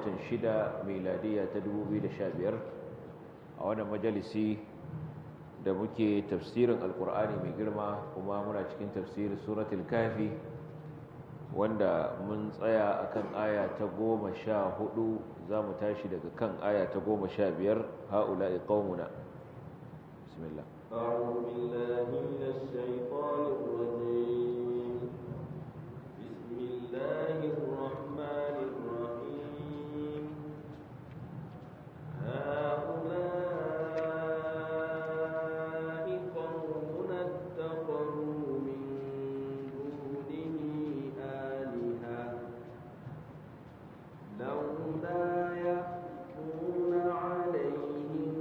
watan 6 miladiya ta 2015. A wannan majalisi da muke tafsirin Alkur'ani mai girma, kuma muna cikin tafsirin Suratul Kafi, wanda mun tsaya akan aya ta 14. Za mu tashi daga kan aya ta 15, هؤلاء قومنا. Bismillah. أعوذ بالله من الشيطان الرجيم. بسم الله الرحمن الرحيم. هؤلاء قومنا اتخذوا من دونه آلهة لولا يأتون عليهم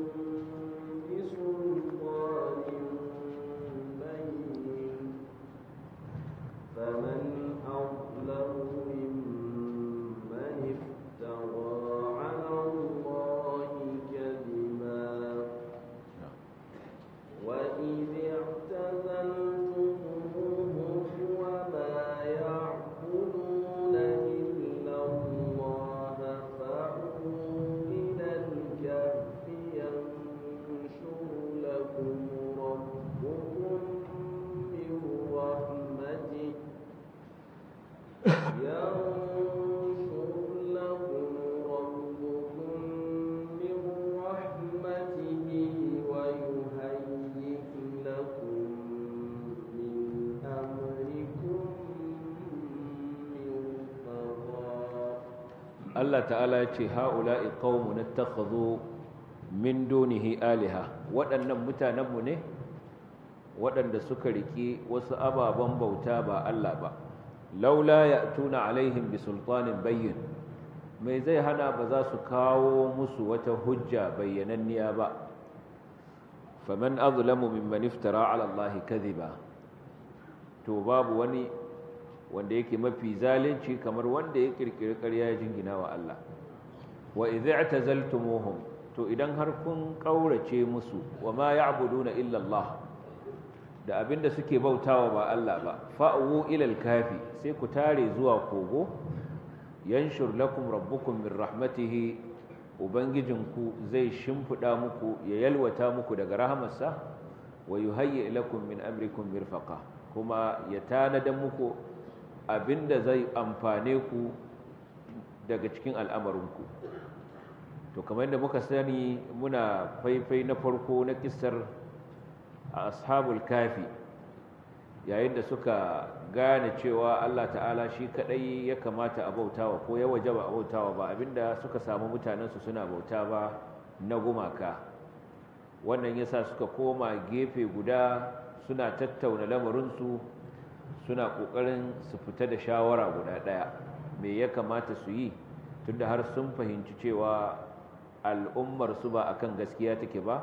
بسلطان بين، فمن أظلم ممن افترى على الله كذبا. وإذ اعتزلتموهم وما يعبدون إلا الله فأووا إلى الكهف ينشر لكم ربكم من رحمته ينشر لكم ربكم من رحمته ويهيئ لكم من أمركم مرفقا. Allah ta'ala ya ce هؤلاء قومنا اتخذوا من دونه آلهة. Waɗannan mutanenmu ne waɗanda suka riki wasu ababen bauta ba Allah ba. لولا يأتون عليهم بسلطان بين. Mai zai hana ba za su kawo musu wata hujja bayyananniya ba? فمن أظلم ممن افترى على الله كذبا. To babu wani wanda yake mafi zalunci kamar wanda ya kirkiri ƙarya ya jingina wa Allah. وإذ اعتزلتموهم, to idan har kun kaurace musu, وما يعبدون إلا الله, da abinda suke bautawa ba Allah ba, فأووا إلى الكهف, sai ku tare zuwa kogo. ينشر لكم ربكم من رحمته, ubangijinku zai shimfida muku, ya yalwata muku daga rahamarsa, ويهيئ لكم من أمركم مرفقا, kuma ya tanada muku abinda zai amfane ku daga cikin al'amarinku. To kamar yadda muka sani, muna faifai na farko na kissar Ashabul Kafi, yayin da suka gane cewa Allah ta'ala shi kadai ya kamata a bautawa ko ya wajaba a bautawa, ba abinda suka samu mutanensu suna bauta ba na gumaka. Wannan yasa suka koma gefe guda suna tattauna lamarinsu, suna kokarin su fita da shawara guda daya, me ya kamata su yi, tunda har sun fahimci cewa al'ummar su ba akan gaskiya take ba.